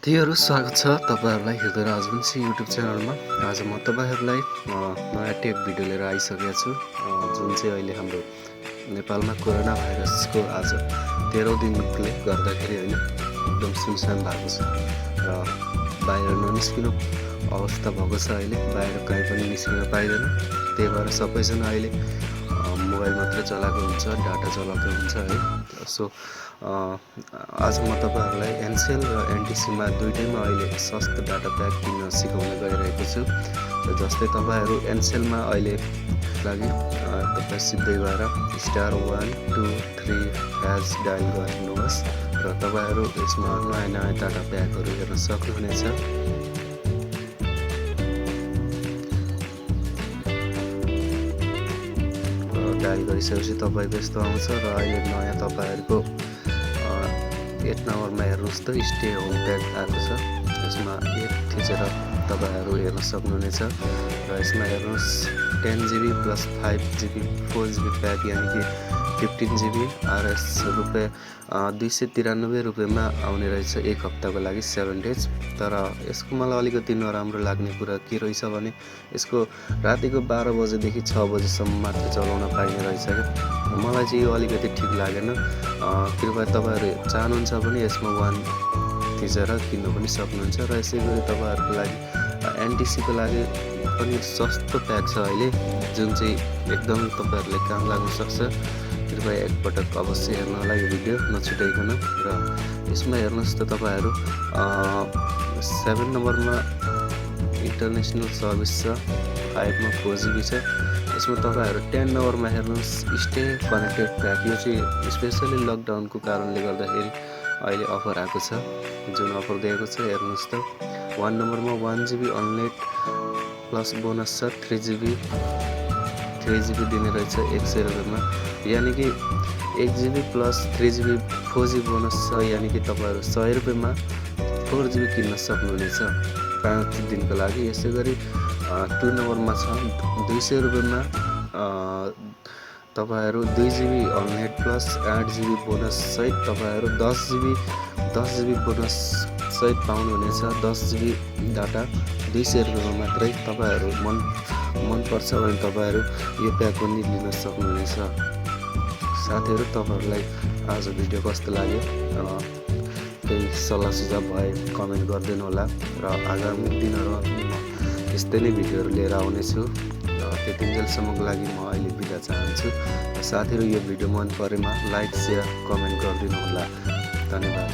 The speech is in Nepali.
साथीहरु स्वागत छ तपाईहरुलाई हृदयराजवंशी युट्युब च्यानलमा। आज म तपाईहरुलाई नयाँ टेक भिडियो लिएर आइसकेको छु, जुन चाहिँ अहिले हाम्रो नेपालमा कोरोना भाइरसको आज 13औं दिनले गर्दाखेरि हैन एकदम सुनसान भएको छ र बाहिर ननिस्किनु अवस्था भएको छ। अहिले बाहिर कहीँ पनि निस्किन पाइदैन, त्यही भएर सबैजना अहिले मोबाइल मात्र चलाएको हुन्छ, डाटा चलाएको हुन्छ है। सो आज म तपाईहरुलाई एनसेल र एनटीसीमा दुईटैमा अहिले सस्तो डाटा प्याक किन्न सिकाउन गइरहेको छु। जस्तै तपाईहरु एनसेलमा अहिले लागि तपाई सिधै गएर *123# डायल गर्नुहोस् र तपाईहरु यसमा नयाँ डाटा प्याकहरु हेर्न सक्नुहुनेछ। डायल गरिसकेपछि तपाईको यस्तो आउँछ र अहिले नयाँ तपाईहरुको 8 नम्बरमा हेर्नुस् त स्टे होम प्याक आएको छ। यसमा एक थिचेर तपाईहरु हेर्न सक्नुहुनेछ र यसमा हेर्नुस् 10GB plus 5GB 4GB pack यानी कि 15GB RS रुपैयाँ 293 रुपैयाँमा आउने रहेछ एक हप्ताको लागि 7 डेज। तर यसको मलाई अलिकति नराम्रो लाग्ने कुरा के रहेछ भने यसको रातिको 12 बजेदेखि 6 बजेसम्म मात्र चलाउन पाइने रहेछ के। मलाई चाहिँ यो अलिकति ठीक लागेन। कृपया तपाईहरु चाहनुहुन्छ भने यसमा 1 थिचेर किन्न पनि सक्नुहुन्छ र यसैगरी तपाईहरुको लागि एनटीसी को लागि पनि सस्तो प्याक छ अहिले, जुन चाहिँ एकदम तपाईहरुले काम लाग्न सक्छ। कृपया एकपटक अवश्य हेर्नु होला यो भिडियो नछुटाइकन। र यसमा हेर्नुस् त तपाईहरु 7 नम्बरमा इन्टरनेशनल सर्भिस छ, 5 मा 4GB छ। यसमा तपाईहरु 10 नम्बरमा हेर्नुस् स्टे कनेक्टेड प्याक। यो चाहिँ स्पेशली लकडाउनको कारणले गर्दाखेरि अहिले अफर आएको छ, जुन अफर दिएको छ हेर्नुस् त। 1 नम्बरमा 1GB अनलिमिटेड प्लस बोनस छ 3GB दिने रहेछ 100 रुपैयाँमा, यानी कि 1GB plus 3GB 4GB bonus छ, यानी कि तपाईहरु 100 रुपैयाँमा 4GB किन्न सक्नुहुनेछ 5 दिनको लागि। यसैगरी 2 नम्बरमा छ 200 रुपैयाँमा तपाईहरु 2GB unlimited plus 8GB bonus सहित तपाईहरु 10GB बोनस सहित पाउनुहुनेछ। 10GB डाटा 200 रुपैयाँमा मात्रै। तपाईहरु मन पर्छ भने तपाईहरु यो प्याक पनि लिन सक्नुहुनेछ। साथीहरु तपाईहरुलाई आज भिडियो कस्तो लाग्यो केही सल्लाह सुझाव भए कमेन्ट गर्दिनु होला र आगामी दिनहरुमा यस्तै नै भिडियोहरु लिएर आउने छु। त्यतिन्जेलसम्मको लागि म अहिले बिदा चाहन्छु। साथीहरु यो भिडियो मन परेमा लाइक शेयर कमेन्ट गर्दिनु होला। धन्यवाद।